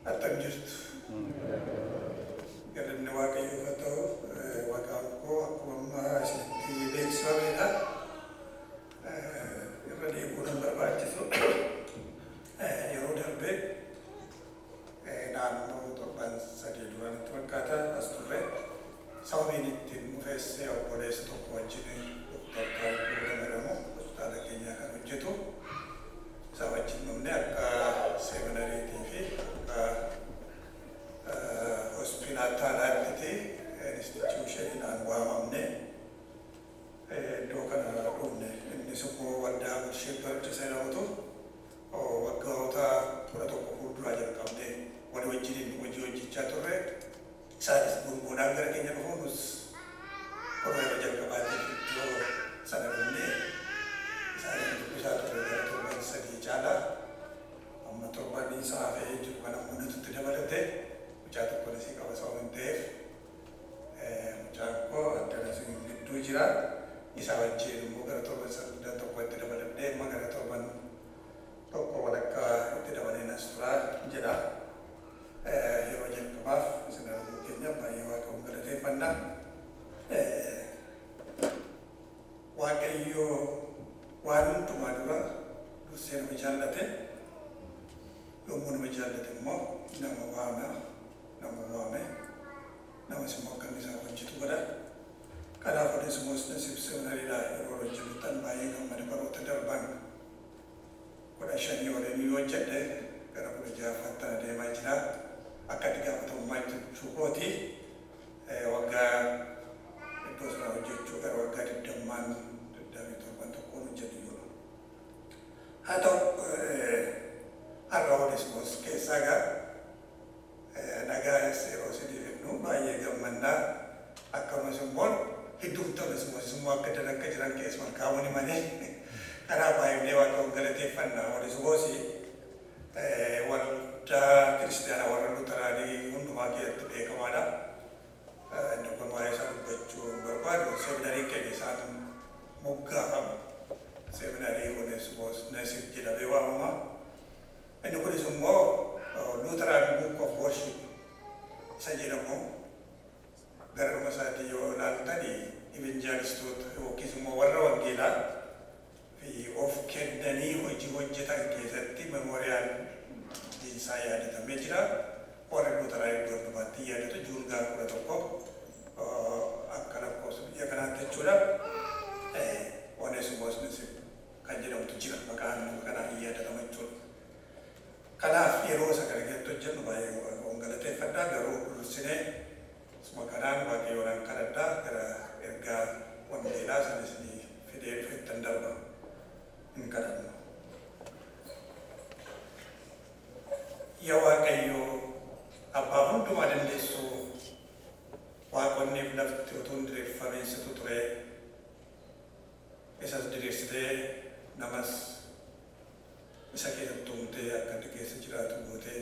Attam jirtu. Galanni Waaqayyoof haa ta'u, maqaan koo akkuma ammaa isinitti beeksifamedha. Irra deebi'uun hin barbaachisu. Yeroo darbe naannoo torban 3 dura natti fakkaata as turre. Sababiin ittiin dhufes obboleessa tokko wajjin Dr. Taarikuu jedhamu hospitaala keenyaa kan hojjetu. Isa wajjin dhufne akka seminariitii fi akka hospitaalaatti institutioniidhaan waamamne iddoo kana dhufne. Innis immoo waldaa Good Shepherd isa jedhamutu waggoota 11 fuulduraa jalqabnee walii wajjiniin hojii hojjechaa turre. Isaanis gurmuudhaan gara keenya dhufuun nus yeroo yeroo jalqabaatiif iddoo sana dhufnee isaanis dubbisaa turre gara torban 3 caalaa. Amma torban isaa hafee jiru kana immoo nuti dabalate mucaa tokko nasii qaba sababa hin ta'eef mucaan koo addana isin gidduu jira. Isa wajjin immoo gara torban 1 itti dabaladhee amma gara torban 1 walakkaa itti dabalee nas turaa jedha. Yeroo jalqabaaf isin arguu keenya baay'ee Waaqayyoon galateeffanna. Waaqayyo waan hundumaa dura dursee nama jaallate. Yommuu nama jaallate immoo nama waama, nama waame, namas immoo akka inni isaaf hojjetu godha. Kanaaf Oneesimoos Nasiib seminariidhaa yeroo hojjetuttan baay'ee gammada. Baroota darban 15 waliin yoo hojjedhe gara 16ffaatti adeemaa jira. Akka itti gaafatamummaa jechuu kooti. Waggaa iddoo sana hojjechuu gara waggaa 20 27 tokkoon hojjedhu jiru. Haa ta'u har'a Oneesimoos keessaa egaa nagaa yeroo isiniif kennu baay'ee gammannaa. Akkasumas immoo hedduutti Oneesimoos immoo akka dan akka jiran keessumaa kaawwani malee kanaaf baay'ee Waaqayyoon galateeffanna. Oneesimoos waldaa kiristaanaa warra Luteraanii hundumaa keessatti beekamaadha. Inni kun waa'ee isaa dubbachuu hin barbaadu. Seminarii keenya isaan moggaafama. Seminarii Oneesimoos Nasiib jedhamee waamama. Inni kunis immoo Lutheran Book of Worship isa jedhamu gara dhuma isaatti yoo ilaaltani evangelistoota yookiis immoo warra wangeelaa fi of kennanii hojii hojjetan keessatti memorial isaa yaadatamee jira. Warra Lutheran iddoo hundumaatti yaadatu Juun gaafa 11 akka lakkoofsa biyya kanaatti jechuudha. Oneesimoos Nasiib kan jedhamutu jira maqaan nama kanaa hin yaadatama jechuudha. Kanaaf yeroo isa kana keessatti hojjennu baay'ee Waaqayyoon galateeffadha. Garuu dursinee suma kanaan Waaqayyoon kadhadhaa gara ergaa wangeelaa sanis ni fidee dhufettan darba hin kadhannu. Yaa Waaqayyo abbaa hundumaa dandeessu, waaqonniif lafti utuu hin diriirfamiin situ ture. Isas diriirsitee namas isa keessatti uumtee akka inni keessa jiraatu gootee,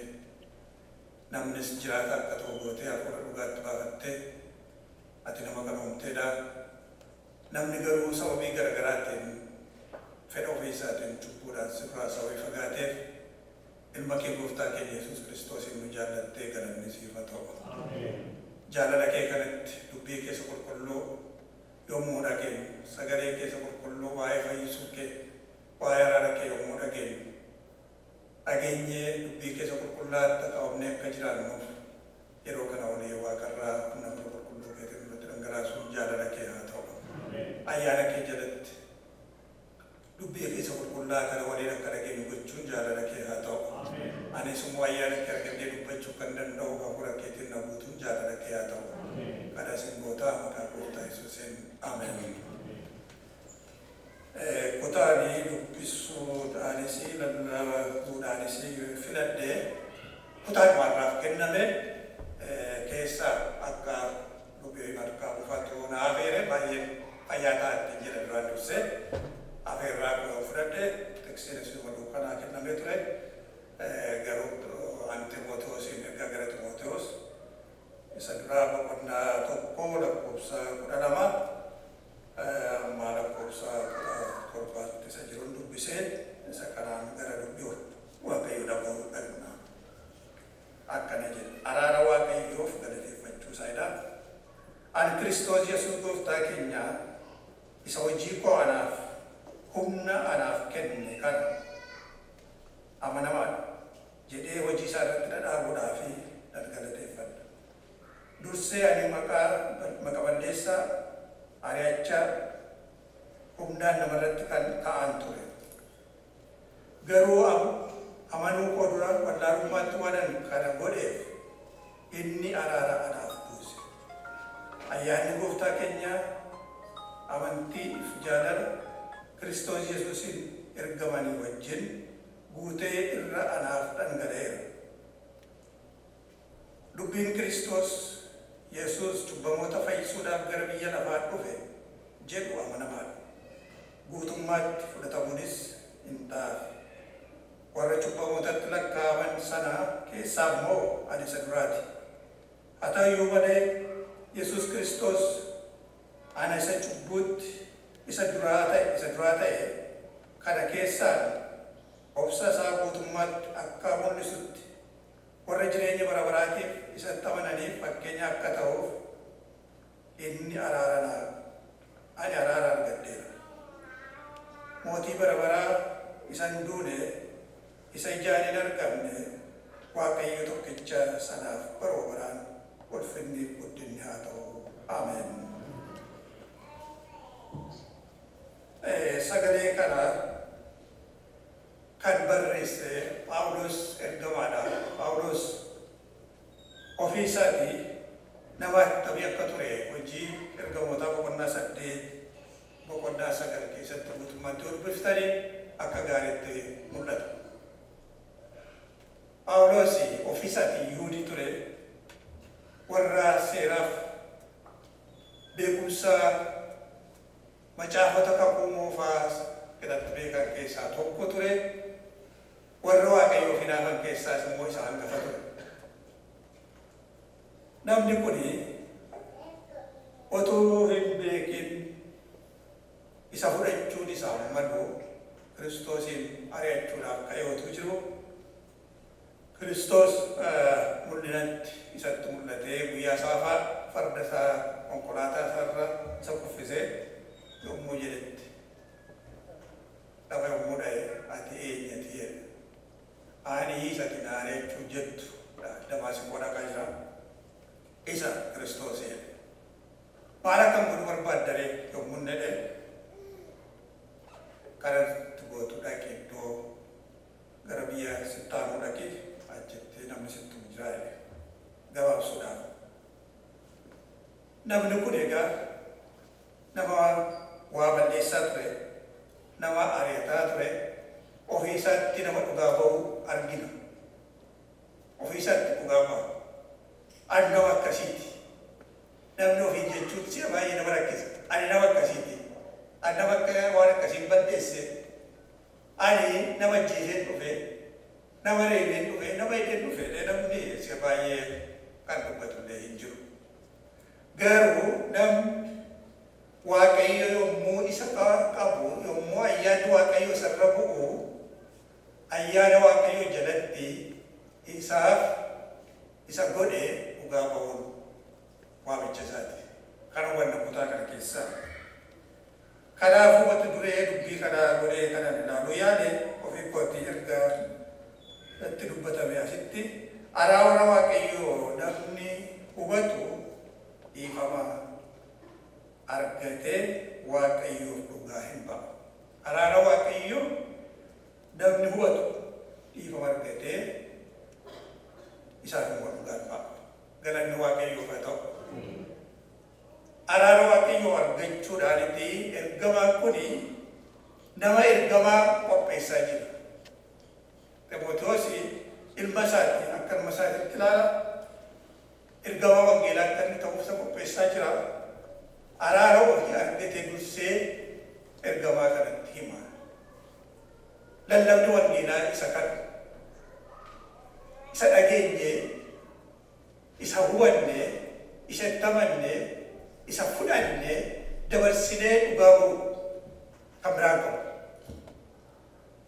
namnis jiraata akka ta'u gootee hafuura dhugaatti baafattee ati nama kan uumteedha. Namni garuu sababii garaagaraatiin fedha ofii isaatiin cubbuudhaan sirraa sababii fagaateef ilma kee gooftaa keenya Yesuus Kiristoosiin nu jaallattee galanni siif haa ta'u. Jaalala kee kanatti dubbii keessa qulqulluu yommuu dhageenyu, sagalee keessa qulqulluu waa'ee fayyisuu kee, waa'ee araara kee yommuu dhageenyu, dhageenyee dubbii keessa qulqullaatti qabamnee akka jiraannuuf yeroo kana olii waaqarraa humna qulqulluu keetiin nurratti dhangalaasuun jaalala kee haa ta'u. Ayyaana kee jalatti dubbii keessa qulqullaa kana waliin akka dhageenyu gochuun jaalala kee haa ta'u. Anis immoo ayyaana kee argadhee dubbachuu kan danda'u hafuura keetiin na guutuun jaalala kee haa ta'u. Kanas goota maqaa gooftaa Yesuusiin ameen. Kutaanii dubbisuudhaanis lallabuudhaanis filadhee kutaan warraaf kenname keessa akka dubbii harkaa buufatu na afeere baay'ee fayyaa ta'a ittiin jedha duraan dursee afeerraa koo fudhadhe tiksiin isuma duukanaa kennamee ture. Garuu an Ximootewoosiin ergaa gara Ximootewoos isa duraa boqonnaa 1 lakkoofsa 12 amma lakkoofsa 17tti isa jiruun dubbisee isa kanaan gara dubbii Waaqayyo dhaga'uu dhaqna. Akkana jedha. Araara Waaqayyoof galateeffachuu isaa. Ani Kiristoos Yesuus gooftaa keenyaa isa hojii koo anaaf humna anaaf kenne kana amanamaadha jedhee hojii isaa irratti dhadhaabuudhaaf nan galateeffadha. Dursee ani maqa balleessaa ari'achaa humnaan namarratti kan ka'an ture. Garuu amanuu koo dura wallaalummaatti waanan kana godheef inni araara anaaf buuse. Ayyaanni gooftaa keenyaa amantii fi jaalala Kiristoos Yesuusin ergamanii wajjin guutee irra anaaf dhangala'eera. Dubbiin Kiristoos Yesuus cubbamoota fayyisuudhaaf gara biyya lafaa dhufe jedhu amanamaadha. Guutummaatti fudhatamuunis hin taafe. Warra cubbamootatti lakkaa'aman sana keessaa immoo ani isa duraati. Haa ta'uyyuu malee Yesuus Kiristoos ana isa cubbuutti isa duraa ta'e kana keessaan obsa isaa guutummaatti akka mul'isutti warra jireenya bara baraatiif isatti amananiif fakkeenya akka ta'uuf inni ani araara argadheera. Mootii bara baraa isa hin duune isa ijaan hin argamne Waaqayyo tokkicha sanaaf baroo baraan ulfinni guddinni haa ta'u. Ameen. Sagalee kana kan barreesse Phaawulos ergamaadha. Phaawulos ofii isaatii nama akkamii akka ture hojii ergamootaa boqonnaa 8 boqonnaa 9 keessatti guutummaatti dubbiftanii akka gaariitti mul'ata. Phaawulos ofii isaatii Yihuudii ture, warra seeraaf beekumsa macaafota kakuu moofaa jedhamtu beekan keessaa tokko ture, warra Waaqayyoof hinaafan keessaas immoo isa hangafa ture. Namni kun otuu hin beekin isa fudhachuun isaa malu Kiristoosiin ari'achuudhaaf ka'ee otuu jiru Kiristoos mul'inatti isatti mul'atee guyyaa saafaa farda isaa konkolaataa isaarra isa kuffisee yommuu jedhetti lafa yommuu dha'e ati eenyati jedhe. Ani isatti na ari'achuu jettu Damaasiqoo dhaqaa jira. Isa Kiristoos jedhe. Maal akkam godhu barbaaddaree yommuu inni jedhe kanatti gootu dhaqi iddoo gara biyya sittaanuu dhaqi achitti namni sitti jira jedhe gabaabsuudhaaf. Namni kun egaa nama waa balleessaa ture, nama ari'ataa ture, ofii isaatti nama dhugaa ba'u argina. Ofii isaatti dhugaa ba'a. Ani nama akkasiiti. Namni ofiin jechuun si'a baay'ee nama rakkisa. Ani nama akkasiiti. Ani nama akka waan akkasiin balleesse. Ani nama ajjeeseen dhufe, nama reebeen dhufe, nama hidheen dhufe, namni si'a baay'ee kan dubbatullee hin jiru. Garuu namni Waaqayyo yommuu isa qabu, yommuu ayyaanni Waaqayyo isarra bu'u, ayyaana Waaqayyo jalatti isaaf isa godhe dhugaa ba'uun waamicha isaati. Kana hubanna kutaa kana keessaa. Kanaafuu mata duree dubbii kanaa godhee kanan ilaaluu yaale ofii kootii erga itti dubbatame asitti araara Waaqayyoo namni hubatu dhiifama argatee Waaqayyoof dhugaa hin ba'a. Araara Waaqayyoo namni hubatu dhiifama argatee isaaf immoo dhugaa hin ba'a. Galanni Waaqayyoof haa ta'u. Araara Waaqayyoo argachuudhaanitti ergamaan kuni nama ergamaa qopheessaa jira. Ximootiyoos ilma isaati akka ilma isaatiitti ilaala. Ergamaa wangeelaa akka inni ta'uuf isa qopheessaa jira. Araara ofii argatee dursee ergamaa kanatti hima. Lallabni wangeelaa isa kana. Isa dhageenye, isa hubanne, isa itti amanne, isa fudhanne dabarsinee dhugaa ba'u kan biraan qabu.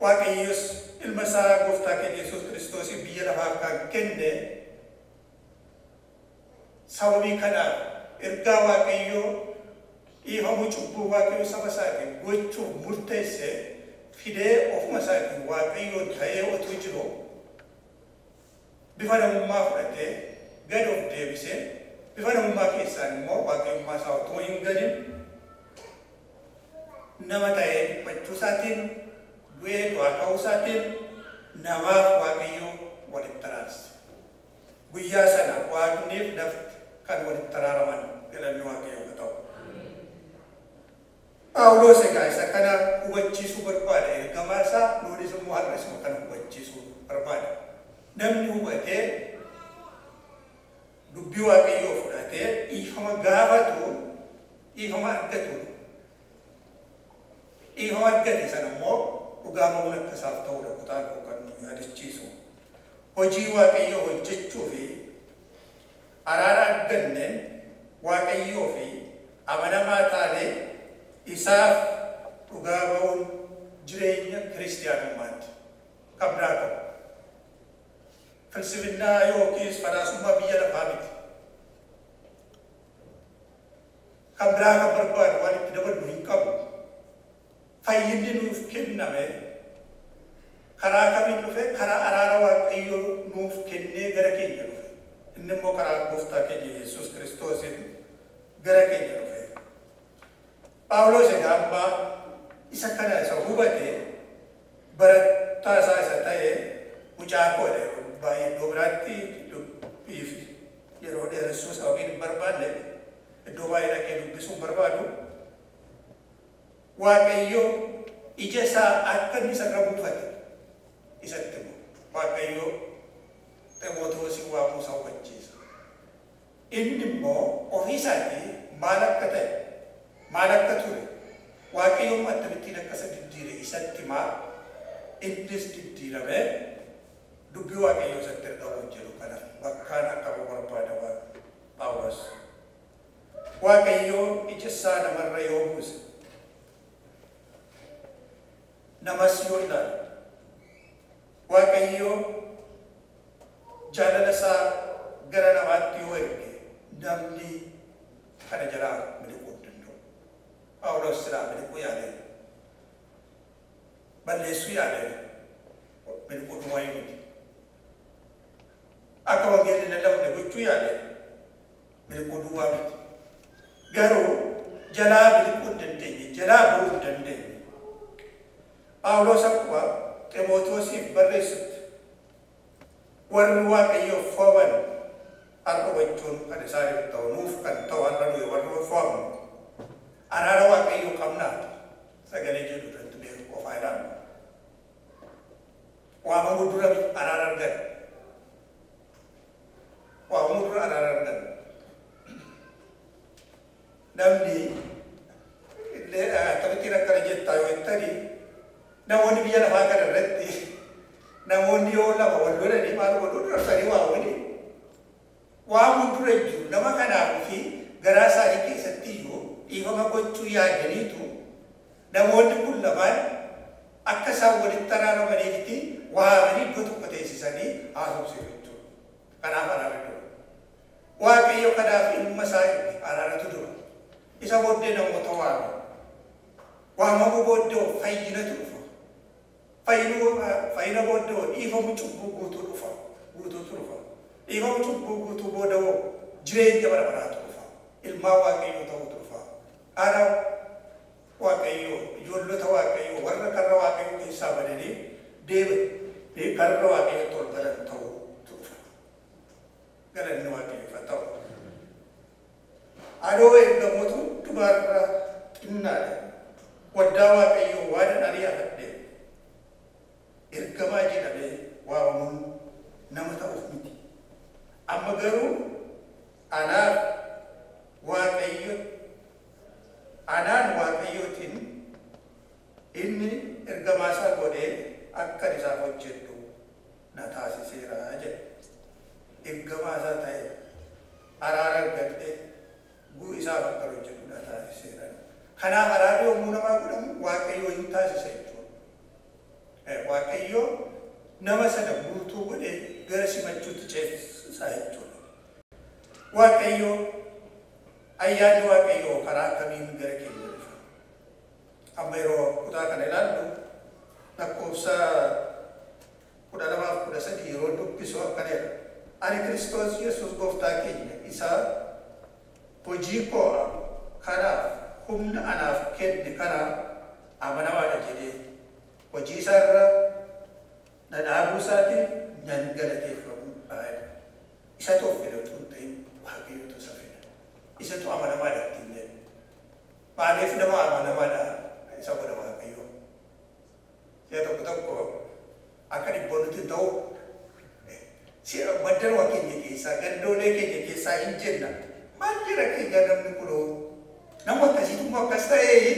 Waaqayyos ilma isaa gooftaa keenya Yesuus Kiristoos biyya lafaaf kan kenne Sababii kanaaf ergaa Waaqayyoo dhiifamuu cubbuu Waaqayyo saba isaatiin gochuuf murteesse fidee ofuma isaatiin Waaqayyoon ta'ee otuu jiru bifa namummaa fudhatee gad of deebisee bifa namummaa keessaan immoo Waaqayyummaa isaa otoo hin galin nama ta'ee dhiphachuu isaatiin du'ee du'aa ka'uu isaatiin namaaf Waaqayyo walitti araarse. Guyyaa sana Waaqniif lafti kan walitti araaraman galanni Waaqayyoof haa ta'u. Phaawulos egaa isa kana hubachiisuu barbaada. Ergamaa isaa nuunis immoo har'a isuma kana hubachiisuu barbaada. Namni hubatee dubbii Waaqayyoo fudhatee dhiifama gaafatu dhiifama argatu. Dhiifama argate sana immoo dhugaa ba'uun akka isaaf ta'udha kutaan koo kan nu yaadachiisu. Hojii Waaqayyoo hojjechuu fi araara arganne Waaqayyoo fi amanamaa taanee isaaf dhugaa ba'uun jireenya kiristiyaanummaati. Kan biraa qabu. Filsifinnaa yookiis falaasummaa biyya lafaa miti. Kan biraa kan barbaadu waan itti daballu hin qabu. Fayyinni nuuf kenname karaa kamiin dhufe? Karaa araara Waaqayyoo nuuf kennee gara keenya dhufe. Inni immoo karaa gooftaa keenya Yesuus Kiristoosiin gara keenya dhufe. Phaawulos egaa amma isa kana isa hubate barattaa isaa isa ta'e mucaa koodha. Baay'ee iddoo biraatti dubbiif yeroo dheeressuu sababiin hin barbaanne iddoo baay'ee dhaqee dubbisuu hin barbaadu. Waaqayyo ija isaa akka inni isarra buufate isatti himu. Waaqayyo Ximootoosiin waamuu isaa hubachiisa. Inni immoo ofii isaatii maal akka ta'e maal akka ture Waaqayyo immoo akkamittiin akka isa diddiire isatti himaa. Innis diddiiramee dubbii Waaqayyoo isatti ergaa hojjetu kana bakkaan akka barbaada Phaawulos. Waaqayyo ija isaa namarra yoo buuse namas yoo ilaalu Waaqayyo jaalala isaa gara namaatti yoo erge namni kana jalaa miliquu hin danda'u. Phaawulos silaa miliquu yaaleera. Balleessuu yaaleera. Miliquu duwwaa miti. Akka wangeelli lallabne gochuu yaaleera. Miliquu duwwaa miti. Garuu jalaa miliquu hin dandeenye, jalaa bu'uu hin dandeenye. Phaawulos akkuma Ximootoosiif barreessutti warri Waaqayyoof fo'aman har'a hubachuun kan isaaniif ta'u nuuf kan ta'u har'a nuyi warri fo'amnu araara Waaqayyoo qabnaa sagalee jedhu irratti beeku qofaa ilaallu. Waamamuu dura araara arganna. Waamamuu dura araara arganna. Namni illee akkamittiin akkana jettaa yoo jettanii namoonni biyya lafaa kana irratti namoonni yoo lama wal lolanii maal godhuu dursanii waamanii waamuun dura jiru nama kanaaf fi garaa isaanii keessatti iyyuu dhiifama gochuu yaadaniitu namoonni kun lamaan akka isaan walitti araaramaniifti waamanii iddoo tokko teessisanii haasofsiisu jechuudha. Kanaaf araara dura. Waaqayyo kanaaf ilma isaa erge araaratu dura. Isa booddee namoota waame. Waamamuu booddee fayyinatu dhufa. Fayyina booddee dhiifamu cubbuu guutuu dhufa. Guutuutu dhufa. Dhiifamu cubbuu guutuu booda jireenya bara baraatu dhufa. Ilmaan Waaqayyoo ta'utu dhufa. Ara Waaqayyoo, ijoollota Waaqayyoo, warra karra Waaqayyoo keessaa badanii deeman karra Waaqayyootti ol galan ta'utu dhufa. Galanni Waaqayyoof haa ta'u. Adoo ergamoota hundumaarra xinnaadha. Waldaa Waaqayyoo waan ari'atadhe ergamaa jedhamee waamamuun nama ta'uuf miti. Amma garuu anaaf Waaqayyo anaan Waaqayyootiin inni ergamaa isaa godhee akka isaaf hojjedhu na taasiseera jedhe. Ergamaa isaa ta'e araara argadhee guu isaaf akka hojjedhu na taasiseera. Kanaaf araarri yommuu namaa godhamu Waaqayyoo hin taasisa jechuudha. Waaqayyo nama sana guutuu godhee gara simachuutti ceesisaa jechuudha. Waaqayyo ayyaanni Waaqayyoo karaa kamiin gara keenya dhufa? Amma yeroo kutaa kana ilaallu lakkoofsa 12 13 yeroo dubbisu akkana jedha. Ani Kiristoos Yesuus gooftaa keenya isa hojii koo kanaaf humna anaaf kenne kana amanamaadha jedhee hojii isaarra na dhaabuu isaatiin nan galateeffamu baay'ee. Isatu of fedha utuu hin ta'in Waaqayyotu isa fedha. Isatu amanamaadha ittiin jedhe. Maaliif nama amanamaadha isa godha Waaqayyo? Si'a tokko tokko akka dhibboon nuti ta'u maddarwa keenya keessaa gandoolee keenya keessaa hin jenna. Maal jira keenya namni kunoo nama akkasiitu immoo akkas ta'ee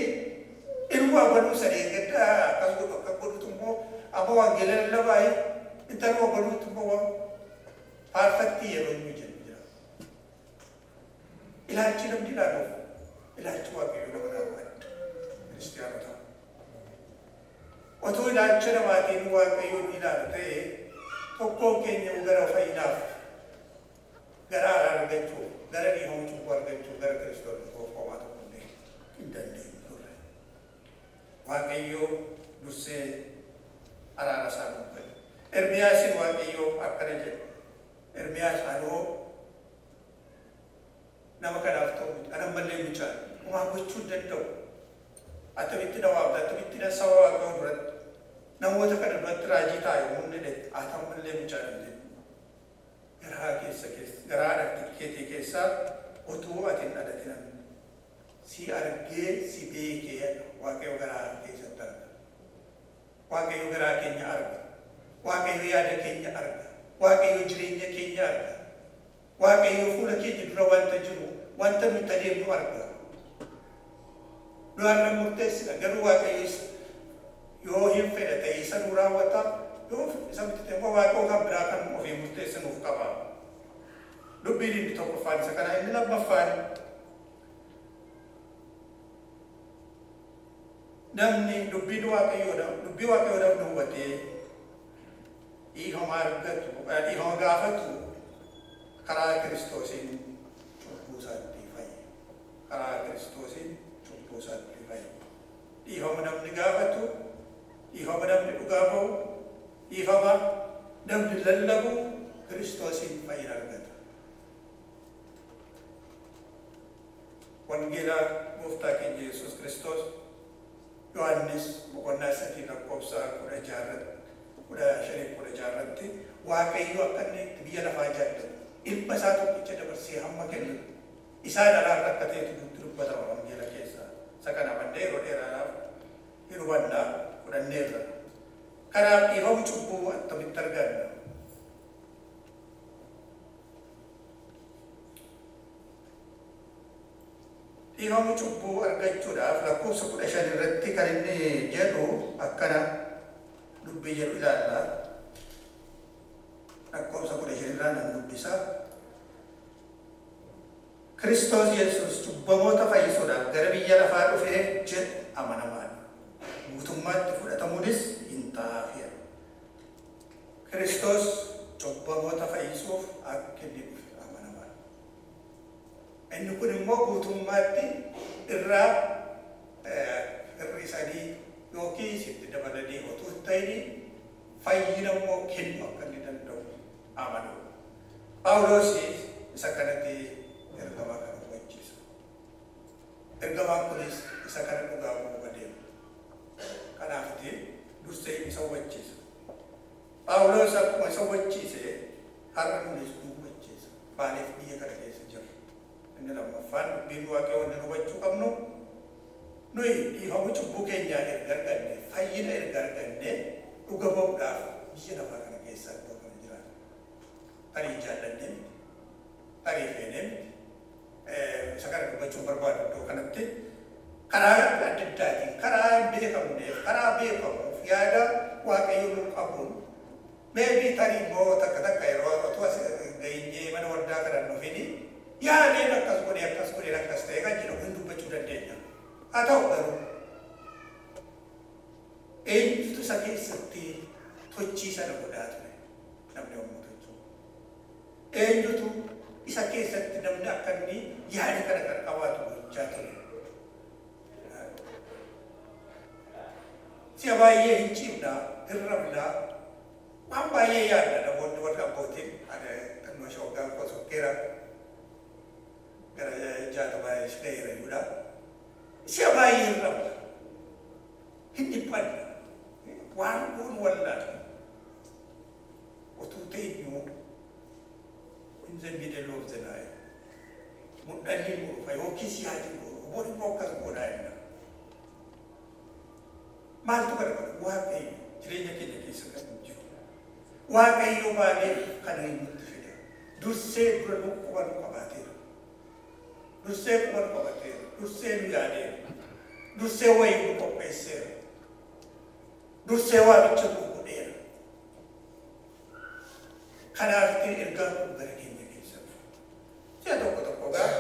ilmu abaluu sadee gadda akkas godhu akka godhutu immoo amma wangeela lallabaa intaluma abaluutu immoo faarfatti yeroo inni jennu jira. Ilaalchi namni ilaaluuf ilaalchi Waaqayyoo nama ilaalu adda kiristiyaanota. Otoo ilaalcha namaatiin Waaqayyoon ilaalu ta'ee tokkoon keenya gara fayyinaaf gara araara argachuuf gara dhiifama cubbuu argachuuf gara Kiristoos dhufuuf homaa tokko illee hin dandeenyu turre. Waaqayyoo dursee araara isaa nuuf kenne. Ermiyaasin Waaqayyoo akkana jedhe. Ermiyaas anoo nama kanaaf ta'u miti ana mallee mucaa homaa gochuu hin danda'u. Attamitti na waamta attamitti na saba Waaqayyoo duratti namoota kana duratti raajii ta'a yommuu inni jedhe haa ta'u mallee mucaa hin jedhu. Garaa keessa garaa keetii keessaa utuu ati hin dhalatin si argee si beekee Waaqayyo garaa keessatti arga. Waaqayyo garaa keenya arga. Waaqayyo yaada keenya arga. Waaqayyo jireenya keenya arga. Waaqayyo fuula keenya dura wanta jiru wanta nuti adeemnu arga. Nu har'a murteessina garuu Waaqayyo yoo hin fedha ta'e isa nu raawwata yoo isa miti ta'e immoo Waaqayyo kan biraa kan ofii murteessinuuf qaba. Dubbiin inni tokkoffaan isa kana inni lammaffaan namni dubbiin Waaqayyoodha dubbii Waaqayyoo namni hubatee dhiifama argatu dhiifama gaafatu karaa Kiristoosiin cubbuu isaatti fayya. Karaa Kiristoosiin cubbuu isaatti fayya. Dhiifama namni gaafatu dhiifama namni dhugaa ba'u dhiifama namni lallabu Kiristoosiin fayyina argata. Wangeela gooftaa keenya Yesuus Kiristoos Yohaannis boqonnaa 3 lakkoofsa 16 15 16 Waaqayyo akka inni biyya lafaa jaallatu ilma isaa tokkicha dabarsee hamma kennu isaan araarra akka ta'etu dubbatama wangeela keessaa. Isa kana mannee yeroo dheeraadhaaf hin hubannaa fudhanneerra. Kanaaf dhiifama cubbuu attamitti arganna? Dhiifama cubbuu argachuudhaaf lakkoofsa 15 irratti kan inni jedhu akkana dubbii jedhu ilaalla. Lakkoofsa 15 irraa nan dubbisa. Kiristoos Yesuus cubbamoota fayyisuudhaaf gara biyya lafaa dhufee jedhu amanamaadha. Guutummaatti fudhatamuunis hin ta'aafiya. Kiristoos cubbamoota fayyisuuf akka inni dhufe amanamaadha. Inni kun immoo guutummaatti irraa hir'isanii yookiin sitti dabalanii otoo hin ta'in fayyina immoo kennu akka inni danda'u amanu. Phaawulos isa kanatti ergamaa kana hubachiisa. Ergamaan kunis isa kana dhugaa ba'uu adeema. Kanaafiti dursee isa hubachiisa. Phaawulos akkuma isa hubachiise har'a nunis nu hubachiisa. Maaliif biyya kana keessa jirra? Inni lammaffaan dubbiin Waaqayyoo inni hubachuu qabnu nuyi dhiifama cubbuu keenyaa erga arganne fayyina erga arganne dhuga ba'uudhaaf biyya lafaa kana keessa iddoo kana jiraata. Tarii jaallannee miti, tarii feenee miti, isa kana dubbachuun barbaadu iddoo kanatti karaa adda addaatiin karaa hin beekamneef karaa beekamuuf yaada Waaqayyo nu qabuun meebii tarii immoo takka takka yeroo otoo as geenyee mana waldaa kana dhufini yaadeen akkas godhee akkas godhee akkas ta'e kan jedhamu hin dubbachuu dandeenya. Haa ta'u garuu eenyutu isa keessatti tochii sana godhaa ture namni yommuu tochuu eenyutu Isa keessatti namni akka inni yaada kana kan qabaatu gochaa ture. Si'a baay'ee hin ciibnaa, hin rafnaa, waan baay'ee yaadna namoonni warra abbootiin xinnoo ishee waggaa koo sokkeera gara 60 ga'eera jechuudha. Si'a baay'ee hin rafna, hin dhiphanna, waan goonu wallaala. Utuu teenyuu in the middle of the night, mul'anni nu dhufa yookiis yaadi nu dhufa, bor immoo akkas goonaa jenna. Maaltu kana godha? Waaqayyo jireenya keenya keessa kan jiru. Waaqayyo maaliif kana nutti fida? Dursee dura nu quba nu qabaateera. Dursee quba nu qabateera. Dursee nu yaadeera. Dursee wayii nu qopheesseera. Dursee waamicha nu godheera. Kanaaf ittiin ergaan kun gara keenya keessa dhufa. Si'a tokko tokko gaa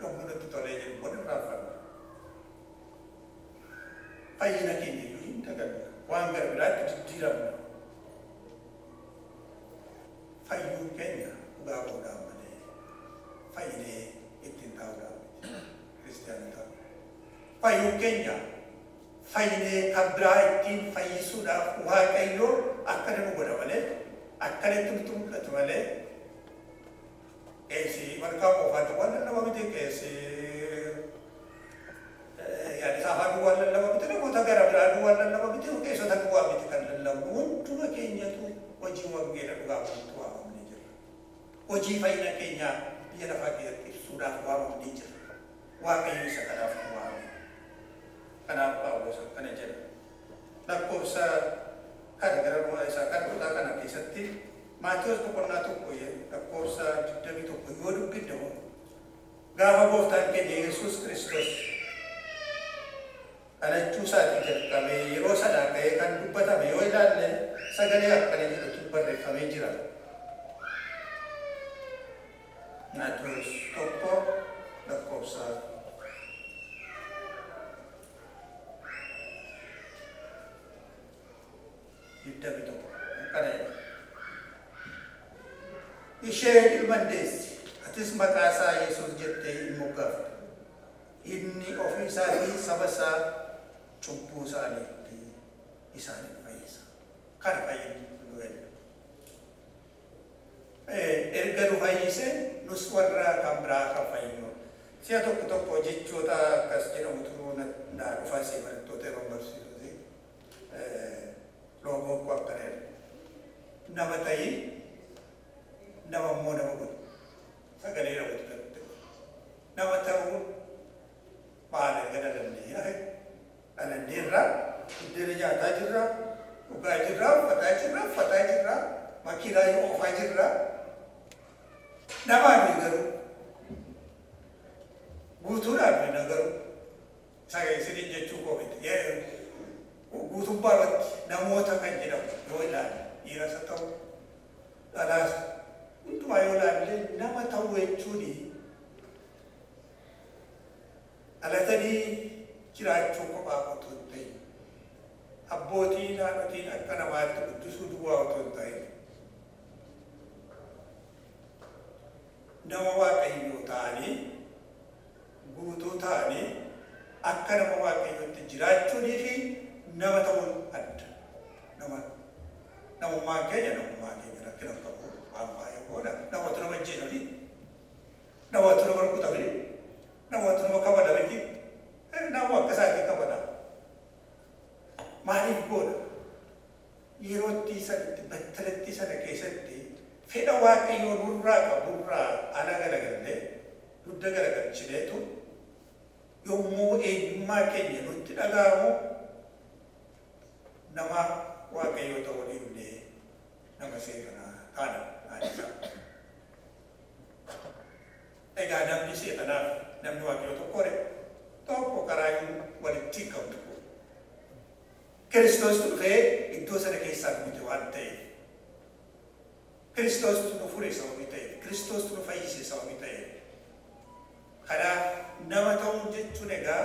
yommuu nutti tolee jiru immoo irraanfanna. Fayyina keenya iyyuu hin daganna. Waan gara biraatti jijjiiramna. Fayyuun keenya dhugaa boodaan malee fayyinee ittiin taa'uudhaan miti. Kiristiyaanota. Fayyuun keenya fayyinee kan biraa ittiin fayyisuudhaaf Waaqayyo akkana nu godha malee akkanatti nutti mul'atu malee qeesii malkaa qofaatti waan lallaba miti qeesii yaada afaan duwwaan lallaba miti namoota gara biraa duwwaan lallaba miti qeessota duwwaa miti kan lallabu hunduma keenyatu hojii wangeela dhugaa guutuu waamamnee jirra. Hojii fayyina keenyaa biyya lafaa keessatti ibsuudhaaf waamamnee jirra. Waaqayyo isa kanaaf nu waame. Kanaaf Phaawulos akkana jedha. Lakkoofsa kana gara isaa kan kutaa kana keessatti Maatiyos boqonnaa 1 lakkoofsa 21 yoo dubbifne gaafa gooftaan keenya Yesuus Kiristoos dhalachuu isaatii jalqabee yeroo sanaa ka'ee kan dubbatame yoo ilaalle sagalee akkana jedhutu barreeffamee jira. Maatiyos 1 lakkoofsa 21 akkana jedha. Isheen ilma deessi, atis maqaa isaa Yesuus jettee hin moggaaftu. Inni ofii isaatii saba isaa cubbuu isaaniitti isaaniif fayyisa. Kana fayyinu nu kenna. Erga nu fayyise nus warra kan biraa kan fayyinu. Si'a tokko tokko jechoota akkas jedhamutu na dhufas barattoota yeroo barsiisuti. Loogoon koo akkana jedha. Nama ta'ii nama immoo nama godhu. Sagalee namoota ta'utti. Nama ta'uun maal erga dhalannee dhalanneerra buddeena nyaataa jirra, dhugaa jirra, uffataa jirra, makiinaa yoo oofaa jirra. Namaa nuyi garuu guutuudhaan nuyi garuu isiniin jechuu koo miti. Guutummaa irratti namoota kan jedhamu yoo ilaalle dhiiras haa ta'u dhalaas hundumaa yoo ilaalle nama ta'uu jechuun dhalatanii jiraachuu kophaa otoo hin ta'in abbootiin haadhotiin akka namaatti guddisuu duwwaa otoo hin ta'in nama Waaqayyoo ta'anii guutuu ta'anii akka nama Waaqayyootti jiraachuunii fi nama ta'uun adda. Namummaan keenya rakkina hin qabu waan baay'ee goona. Namoota nama ajjeesa miti. Namoota nama rukuta miti. Namoota nama kabala miti. Nama akka isaatii kabala. Maaliif goona? Yerootti sanatti battalatti sana keessatti fedha Waaqayyoo nurraa qaburraa ala garagallee dugda garagalchineetu yommuu eenyummaa keenya nutti dhaga'amu nama Waaqayyoo ta'uu dhiifnee nama seexanaa taana taanisa. Egaa namni seexanaaf namni Waaqayyoo tokko re tokko karaa walitti hin qabdu. Kiristoos dhufee iddoo sana keessaa guute waan ta'eef. Kiristoos nu fure sababii ta'eef. Kiristoos nu fayyise sababii ta'eef. Kanaaf nama ta'uu jechuun egaa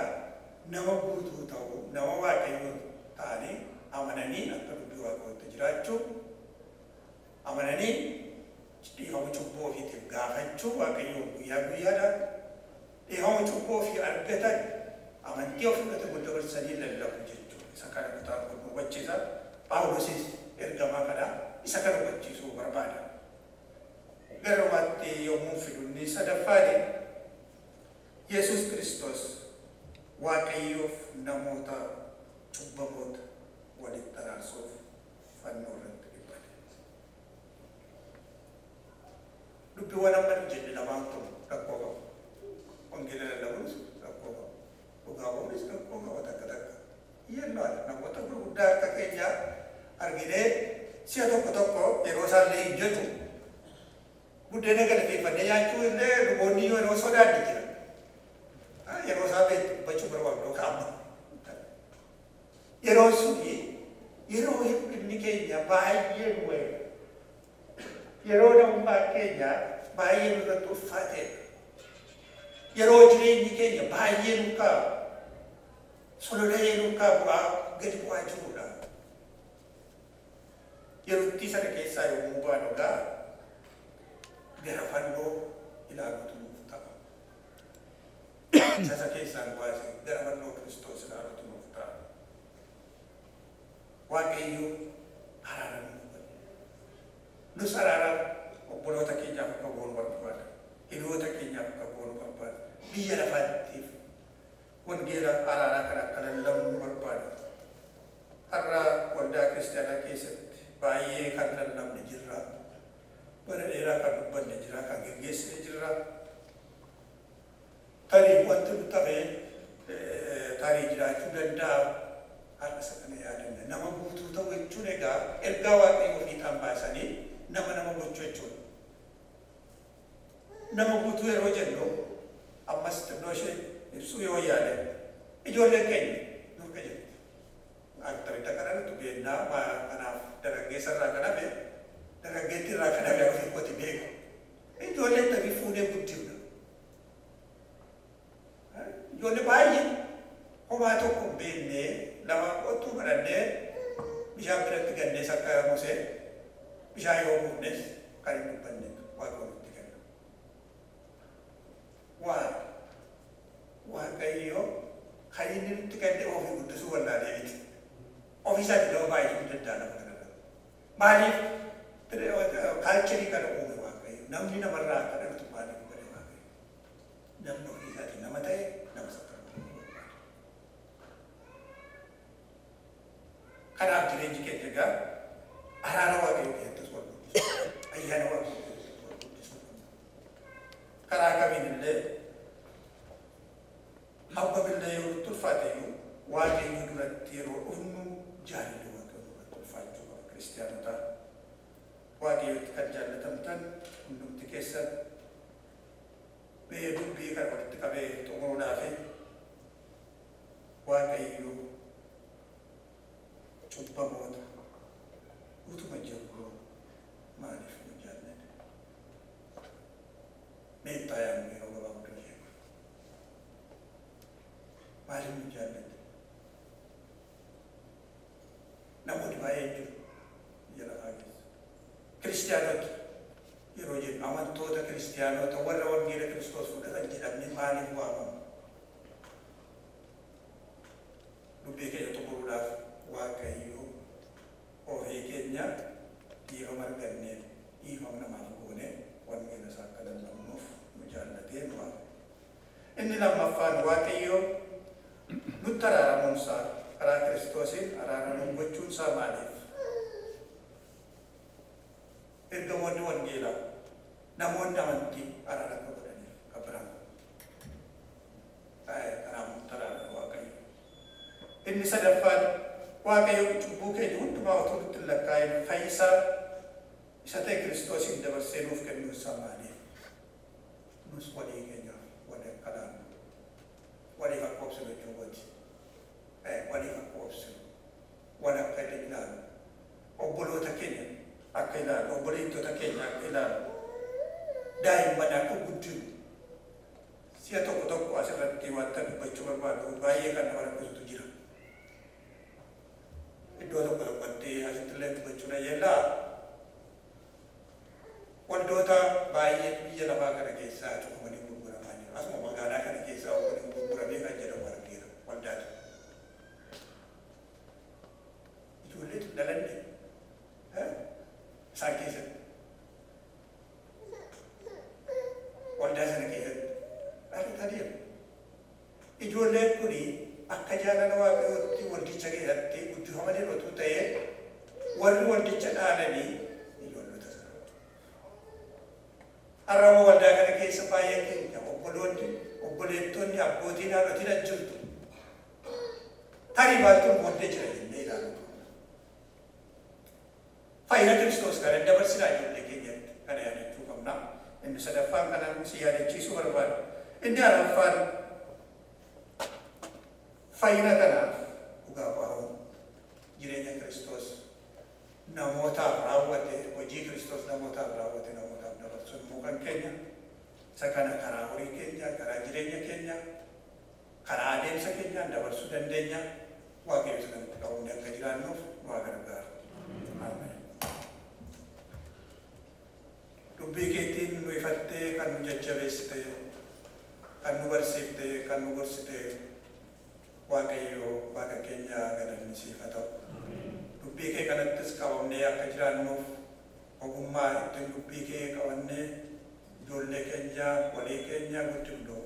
nama guutuu ta'uu, nama Waaqayyoo ta'anii amananii akka dubbii Waaqayyootti jiraachuu, amananii dhiifama cubbuu ofiitiif Gammachuu Waaqayyoo guyyaa guyyaadhaan dhiifama cubbuu ofii argatan amantii ofii fudhatan dabarsanii lallabu jechuudha. Isa kana kutaan kun hubachiisa. Phaawulosis ergamaa kana isa kana hubachiisuu barbaada. Gara waatti yommuu fidu inni sadaffaani Yesuus Kiristoos Waaqayyoof namoota cubbamoota walitti araarsuuf fannoo irratti dhiphate. Dubbiiwwan amma nu jenne lamaan kun rakkoo qabu. Wangeela lallabuunis rakkoo qabu. Dhugaa ba'uunis rakkoo qaba takka takka. Yennoodha namoota gurguddaa akka keenyaa arginee si'a tokko tokko yeroo isaallee hin jedhu buddeena galateeffannee nyaachuu illee luboonni yeroo sodaanni jira. Yeroo isaa dubbachuu barbaadu yookaan amma. Yeroo suni yeroo hir'inni keenya baay'ee nu wayiidha. Yeroo namummaan keenya baay'ee nurratti ulfaateedha. Yeroo jireenyi keenya baay'ee nurkaa solola'ee nurkaa bu'aa gadi bu'aa jirudha. Yerootti sana keessaa yommuu baanu egaa gara fannoo ilaaluutu nuuf ta'a. Isa keessaa nu baase gara fannoo Kiristoos ilaaluutu nuuf ta'a. Waaqayyo araara nuuf godhe. Nus araara obboloota keenyaaf akka goonu barbaada. Hiriyoota keenyaaf akka goonu barbaada. Biyya lafaattiif wangeela araaraa kana akka lallabnu barbaada. Har'a waldaa kiristaanaa keessatti baay'ee kan lallabne jirra. Bara dheeraa kan dubbanne jira, kan geggeessine jirra. Tarii wanti nu tafe tarii jiraachuu danda'a. Har'a isa kana yaadanna. Nama guutuu ta'u jechuun egaa ergaa Waaqayyoo fiixaan baasanii nama nama gochuu jechuudha. Nama guutuu yeroo jennu ammas xinnoo ishee ibsuu yoo yaale ijoolleen keenya nurka jirti. Akkamitti akka dhalatu beeknaa kanaaf dargaggeessa irraa kan hafe dargaggeettii irraa kan hafe ofii kooti beeku. Ijoolleen tabii fuunee guddifna. Ijoollee baay'ee homaa tokko hin beekne lama qottuu godhannee bishaan biratti gannees akka Musee bishaan yoo buufnes kan hin dubbanne Waaqa nutti kenna. Waaqayyo kan inni nutti kenne ofii guddisuu wallaalee miti. Ofii isaatii nama baay'isuu danda'a lafa kanarra. Maaliif kaalcharii kana uume Waaqayyo? Namni namarraa akka dhalatu maaliif godhe Waaqayyo? Namni ofii isaatii nama ta'e nama isa ta'u barbaada. Kanaaf jireenyi keenya egaa araara Waaqayyo keessattis wal guddisuu, ayyaana Waaqayyo keessattis wal guddisuu qabna. Karaa kamiin illee hammamillee yoo nutti ulfaate iyyuu Waaqayyo duratti yeroo dhufnu jaalalli Waaqayyo duratti ulfaachuu qaba kiristaanotaa. Waaqayyotti kan jaallatamtan hundumti keessan mee dubbii kana walitti qabee xumuruudhaaf Waaqayyo cubbamoota utuma jirru maaliif nu jaallate? Mee itti yaadnu yeroo gabaabduu ishee maaliif nu jaallate? Namoonni baay'een jiru biyya lafaa keessa. Kiristaanota yeroo jennu amantoota kiristaanota warra wangeela Kiristoos fudhatan jedhamne maaliif waamamu? Dubbii keenya xumuruudhaaf Waaqayyo ofii keenya dhiifama argannee dhiifama namaaf goone wangeela isaa akka lallabnuuf nu jaallatee nu waame. Inni lammaffaan Waaqayyo nutti araaramuunsaa karaa Kiristoosiin araara nuuf gochuunsaa maaliif? Ergamoonni wangeelaa namoonni amantii araara akka godhaniif kan biraan kanaaf nutti araarame Waaqayyo. Inni sadaffaan Waaqayyo cubbuu keenya hundumaa utuu nutti hin lakkaa'in fayyisaa isa ta'e Kiristoosiin dabarsee nuuf kennuunsaa maaliif? Nus walii keenyaaf walii akka laannu waliif akka obsinu jechuudha. Waliif akka obsinu, wal akka ilaalu, obboloota keenya akka ilaalu, obboleettota keenya akka ilaalu, daa'imman akka guddinu. Si'a tokko tokko asirratti wanta dubbachuu barbaadu baay'ee kan nama rakkisutu jira. Iddoo tokko tokkotti asitti illee dubbachuu na yeellaa. Waldoota baay'ee biyya biyya lafaa kana keessaa cufamanii gurguramaa jiru. Asuma magaalaa kana keessaa waliin gurguramee kan jedhamu argeera waldaatu. Ijoolleetu dhalanne isaan keessatti. Waldaa sana keessatti dhalataniiru. Ijoolleen kuni akka jaalala Waaqayyootti waldicha keessatti guddifamanii otoo ta'ee warri waldicha dhaalanii ijoollota sana. Har'a waldaa kana keessa baay'een keenya obboloonni, obboleettonni, abbootiin, haadhotiin as jirtu. Tarii maaltu booddee jira jennee ilaaluu qabna. Fayyina Kiristoos kana dabarsinaa ijoollee keenyatti kana yaadachuu qabna. Inni sadaffaan kana si yaadachiisuu barbaada. Inni arfaffaan fayyina kanaaf dhugaa ba'uu jireenya Kiristoos namootaaf raawwate, hojii Kiristoos namootaaf raawwate namootaaf dabarsuun immoo kan keenya. Isa kana karaa horii keenya, karaa jireenya keenya, karaa adeemsa keenyaan dabarsuu dandeenya. Waaqayyo isa kanatti qabamne akka jiraannuuf nu haa gargaaru. Ameen. Dubbii keetiin nu ifattee kan nu jajjabeessite, kan nu barsiifte, kan nu gorsite, Waaqayyo Waaqa keenya galanni siif haa ta'u. Dubbii kee kanattis qabamnee akka jiraannuuf ogummaa ittiin dubbii kee qabannee ijoollee keenya, walii keenya guddifnu.